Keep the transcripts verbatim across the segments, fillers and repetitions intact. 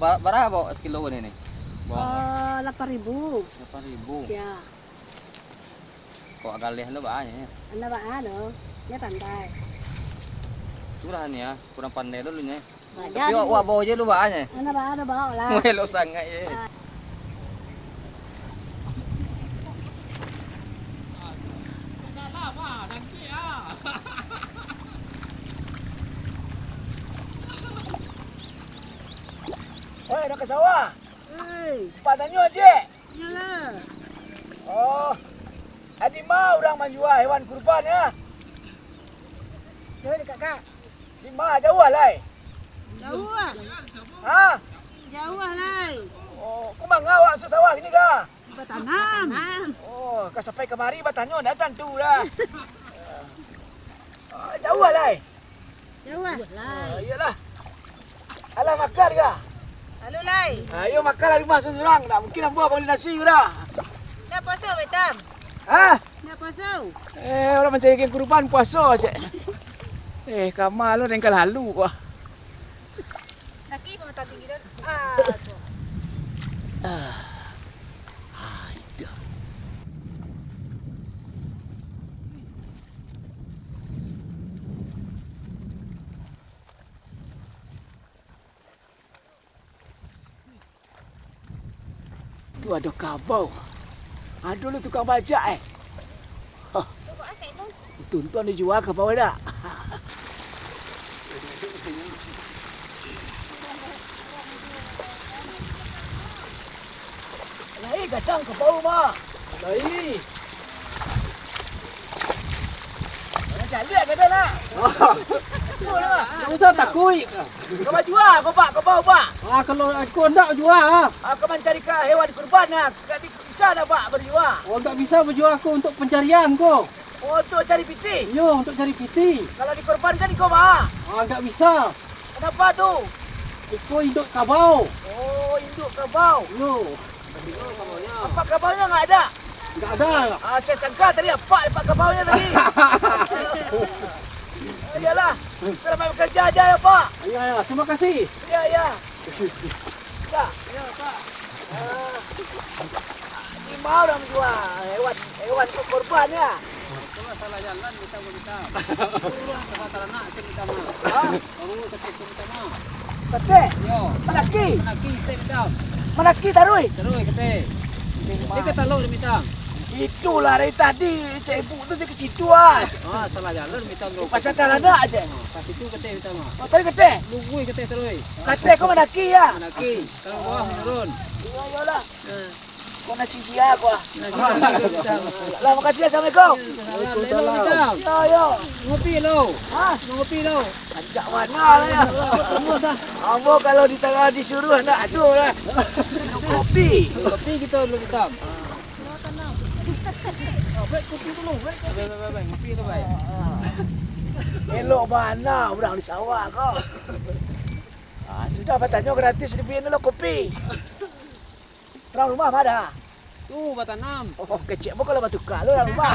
Ba-, bara, Bok, sakilo ko ni? Bawang. Eh, lapan ribu. Lapan ribu. Ya. Kok galeh lo baa nyo? Anda baa lo, dia pandai. Surah ni ya, kurang pandai lo lu nyo. Tapi awak, awak bawa je lu baa nyo. Anda baa lo bawa lah. Elok sangat ye. Ah. Oi, nak ka sawah? Oi. Pak tanyo, Cik. Iyolah. Oh. Adi ma urang manjua hewan kurban, ya? Jauah dek kakak. Di ma, jauah lai? Jauah. Ha? Jauah lai. Oh, kok manga awak masuak sawah kini ka? Batanam. Oh, ka sampai kamari batanyo, ndak tantu dah. Ah, jauah lai? Jauah lai. Ah, iyolah. Alah makan ka? Alu lai. Ah, iyo makan lah di rumah surang-surang. Ndak mungkin ambo bali nasi ko dah. Ndak puaso, Baitam? Ha? Ndak puaso? Eh, urang mancari ikan kurban puaso, cek. Eh, kama lo nengka lalu, wah. Laki pematang tinggi dan, ah, tu. Ah. Ah, itu. Tu ado kabau. Ado lo tukang bajak, eh. Hah. Tuntuan dijua kabau dak? Lai gadang kabau, Mak. Lai. Jaleh gadang, nak. Betul, Mak. Ndak usah takuik. Ka bajua ko, Pak, kabau, Pak. Ah, kalau aku ndak bajua, ah. Ah, ka mancari ka hewan kurban, nah. Ka di, bisa ndak, Pak, bajua? Oh, ndak bisa bajua ko untuk pencarian ko. Oh, untuk cari pitih? Iyo, untuk cari pitih. Kalau dikorbankan iko, Pak? Ah, ndak bisa. Kenapa tu? Iko induak kabau. Oh, induak kabau. Iyo. Apa kabaunyo nggak ada? Nggak ada. Ah, saya sangka tadi apa, apa kabaunyo tadi. Iyolah. Selamat bekerja aja ya, Pak. Iya, iya. Terima kasih. Iya, iya. Ya. Ya, Pak. Ah. Di ma urang jua hewan, hewan tu korban, ya? Itulah salah jalan kita, kita. Urang salah taranak kita, mah. Hah? Urang sakit kita, mah. Sakit? Yo. Manaki? Manaki, kita, kita. Manaki taruih? Taruih, kita. Dia ke talok dia minta. Itulah dari tadi, cek ibu tu cek ke situ, ah. Ah, salah jalan minta, bro. Pasal taranak aja. Ah, pas itu kita minta, mah. Oh, tadi kita? Lurus kita taruih. Kata kau manaki, ya? Manaki. Kalau bawah menurun. Iya, iyalah. Eh. Kau nasi sia kau, ah. Nasi sia, kita. Lah, makasih, assalamualaikum. Waalaikumsalam. Ya, ya. Ngopi lo. Hah? Ngopi lo. Ajak mana lah ya? Ambo kalau ditagah disuruh nak ado lah. Minum kopi. Kopi kita dulu, kita. Baik, kopi dulu, baik, kopi. Baik, baik, baik, baik. Ngopi tu, baik. Elok bana urang di sawah ko. Ah, sudah batanyo gratis diberi lo kopi. Urang rumah ma dah? Tu, batanam. Oh, kecek pun kalau batuka lo urang rumah.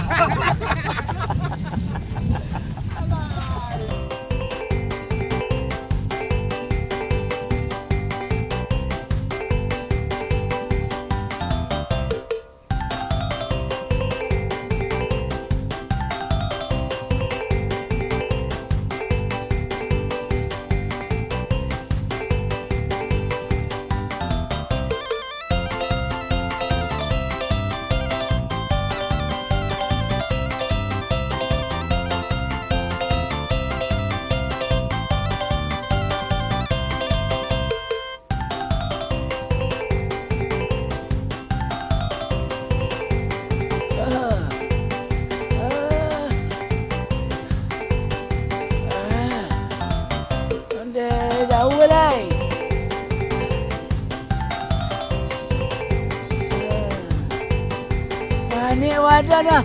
Adan ah.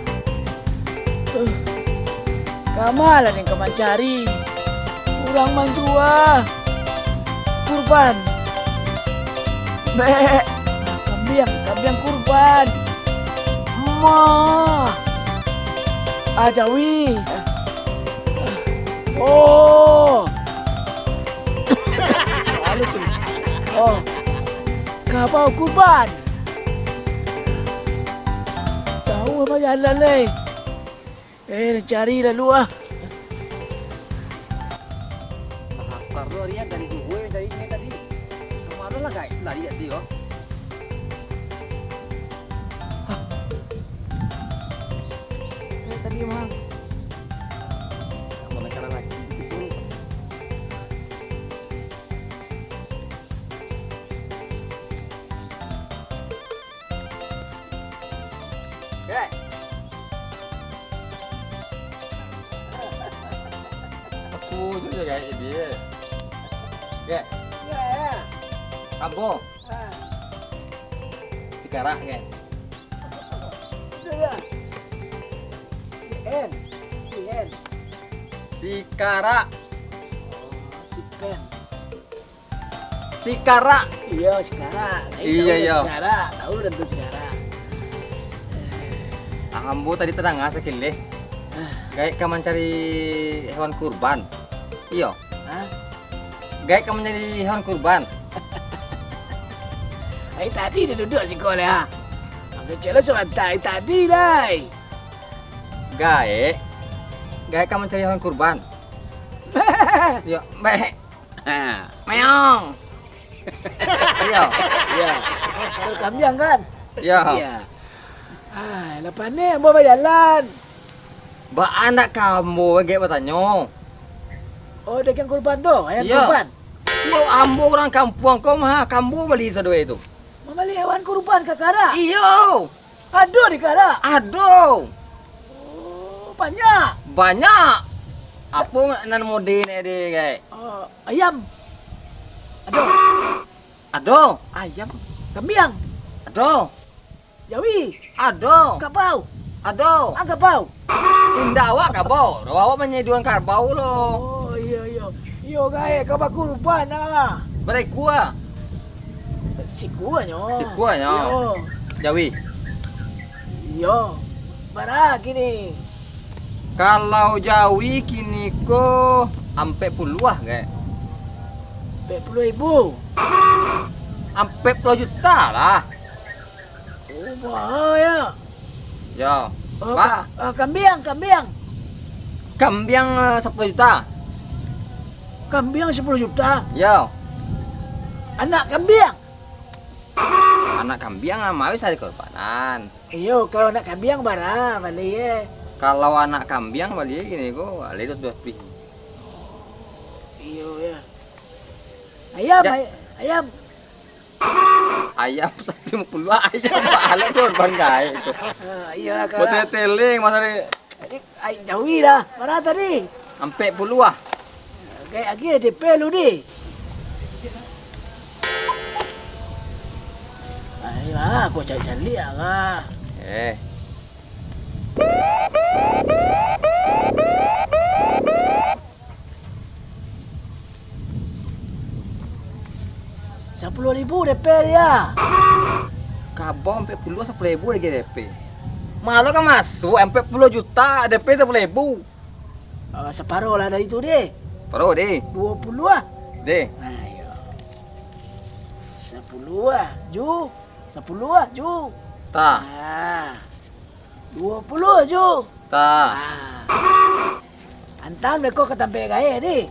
Eh, kama lah den ka mancari urang manjua kurban. Bek. Kambiang, kambiang kurban. Ma. Ajawi. Oh. Lalu tu. Oh. Kabau kurban. Jauah bajalan lai. Eh, cari lalu ah. Dasar lo Rian dari dulu dari ini tadi. Kemana lah guys, lari ya dia. Hah. Ini tadi mah. Mau main lagi. Kek. Aku tu je, Kek, dia. Kek. Ya, ya. Kampung. Ha. Sikarak, Kek. Itu ya. Si N. Si N. Sikarak. Oh, si N. Sikarak. Iyo, sikarak. Tahu, iyo, tahu iyo. Sikarak, tahu tentu sikarak. Ambo tadi tadanga sakileh. Ah. Gaek ka mancari hewan kurban. Iyo. Hah? Gaek ka mancari hewan kurban. Ai tadi dah duduk siko lah. Ambo celo sabanta ai tadi lai. Gaek. Gaek ka mancari hewan kurban. Iyo, baik. Ha. Meong. Iyo. Iyo. Kambiang kan? Iyo. Iyo. Ah, lah pandai ambo bajalan. Baa ndak ka ambo gaek batanyo? Oh, dagang kurban tu, ayam kurban? Iyo, ambo urang kampuang ko mah, ka ambo bali sadoe tu. Mambali hewan kurban ka Karak? Iyo. Ado di Karak? Ado. Oh, banyak? Banyak. Apo nan model ni, Dek? Oh, ayam. Ado. Ado. Ayam. Kambiang. Ado. Jawi. Ado. Kabau. Ado. Ah, kabau. Indak awak kabau. Awak manyaduan kabau lo. Oh, iyo, iyo. Iyo, gaek ka bakurban ah. Bara ikua? Sikua nyo. Sikua nyo. Iyo. Jawi. Iyo. Bara kini? Kalau jawi kini ko ampek puluah, gaek. Ampek puluah ribu. Ampek puluah juta lah. Oh, mahal ya. Yo. Oh, ba- ka-, ah, kambiang, kambiang. Kambiang, eh, sapuluah juta. Kambiang sapuluah juta? Yo. Anak kambiang? Anak kambiang, ah, mawis ari korbanan. Iyo, kalau anak kambiang bara bali, eh? Kalau anak kambiang bali kini ko, bali tu dua puluh. Iyo, ya. Ayam, ya. Ay-, ayam. Ayam satu lima puluah, ayam pahala tu urban gaek tu. Ah, iyolah, kalau. Bote teleng, masa ni. Jadi, ai, jawi dah. Bara tadi? Ampek puluah. Gaek agiah D P lu, di. Ayolah, kau cari-cari lah. Eh. Sapuluah ribu D P dia. Kabau ampek puluah, sapuluah ribu lai D P. Malo ka masuak, ampek puluah juta, D P sapuluah ribu. Ah, saparo lah dari tu, deh. Saparo, deh. Duo puluah ah. Deh. Nah, iyo. Sapuluah ah, Ju. Sapuluah ah, Ju. Ta. Ah. Duo puluah ah, Ju. Ta. Ah. Antang beko ka tampek gaek, deh.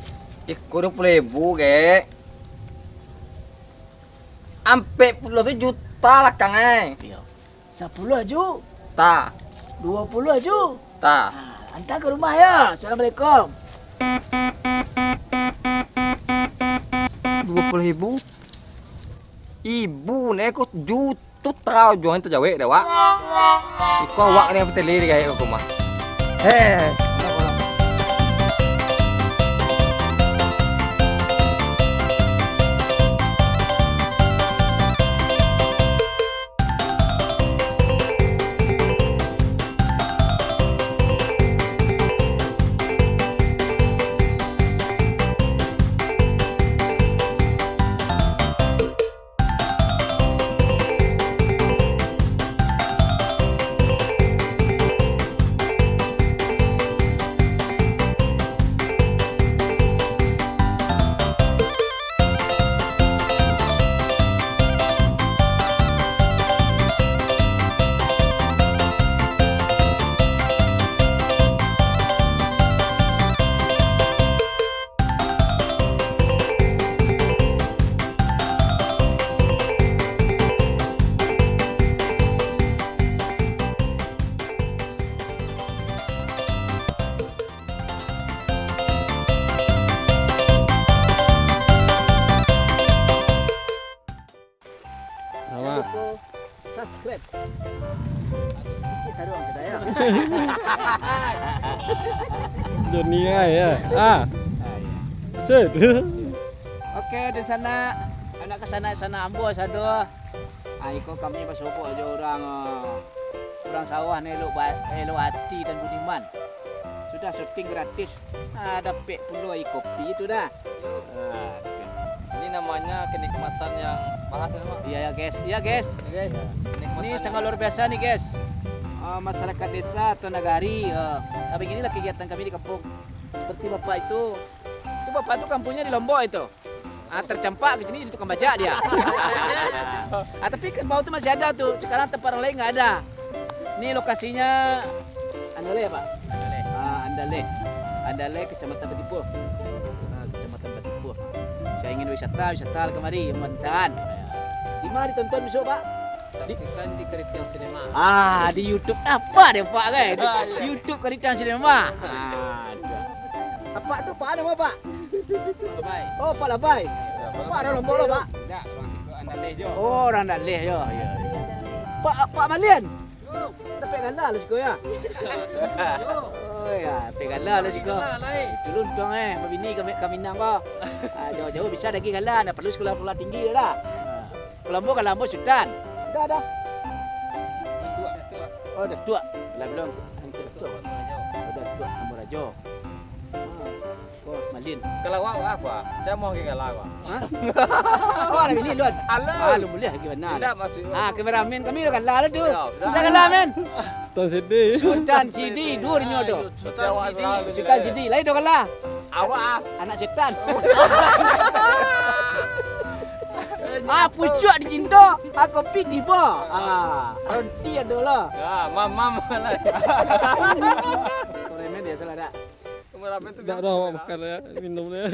Iko duo puluah ribu, Kek. Ampek puluah tu juta lakang, eh. Iyo. Sapuluah ah, Ju. Ta. Duo puluah ah, Ju. Ta. Ah, anta ka rumah yo. Assalamualaikum. Duo puluah ribu? Ibu ne ko juta, juta jo nan tajawek dek awak. Iko awak ni yang peteli di gaek rumah. Heh. Joni ai, ya. Ah. Set. Oke, dunsanak, anak kasanak-sanak ambo sado. Ah, iko kami basobok jo urang, ah, urang sawah ni, elok ba-, elok ati dan budiman. Sudah syuting gratis. Ah, dapek pulo aia kopi tu dah. Ah, dapek. Ini namanya kenikmatan yang mahal, ya, Mak? Iya, ya, guys. Iya, guys. Ya, guys. Kenikmatan. Ini sangat luar biasa nih, guys. Ah, masyarakat desa atau nagari, ah, beginilah kegiatan kami di kampung. Seperti Bapak itu. Itu Bapak itu kampungnya di Lombok itu. Ah, tercampak ke sini jadi tukang bajak dia. Ah, tapi kerbau tu masih ada tu. Sekarang tempat orang lain nggak ada. Ini lokasinya Andaleh, Pak? Andaleh. Ah, Andaleh. Andaleh, Kecamatan Batipuah. Ah, Kecamatan Batipuah. Saya ingin wisata, wisata lah kemari, mudah-mudahan. Di mana ditonton besok, Pak? Di Saksikan di Keritiang Cinema. Ah, di YouTube apa deh, Pak, kan? Ah, iya. YouTube Keritiang Cinema. Ah, ada. Apa tu, Pak, nama, Pak? Labai. Oh, Pak Labai. Ya, Pak, ada Lombok lo, Pak? Tidak, orang situ Andaleh jo. Oh, orang Andaleh jo. Ya. Pak, Pak Malian? Dapek gala lah siko, ya? Oh, ya, dapek gala lah siko. Itu luntuang, eh, babini ka, ka Minang ko. Ah, jauah-jauah bisa daging gala, ndak perlu sekolah-sekolah tinggi dah. Ah. Kalau ambo, kalau ambo Sutan. Dah, dah. Oh, Datuak. Lah, belum. Datuak. Oh, Datuak, Ambo Rajo. Ah. Oh, Malin. Kalau awak, awak, saya mau ke gala, awak. Hah? Awak lah bini, Lun? Alah. Ah, lu boleh lagi bana. Tidak, maksud Ah, kameramen kami lah gala lah tu. Ya, sudah. Bisa gala, men? Sutan Sidi. Sutan Sidi, dua rinyo tu. Sutan Sidi. Sutan Sidi. Lain tu gala. Awak, ah. Anak setan. Ah, pucuak dicinto, ah, kopi tibo. Ah, roti ado lah. Ya, mam, mam lah. Kameramen biasalah dak. Kameramen tu biasa. Dak ado awak makan ya, minum ya.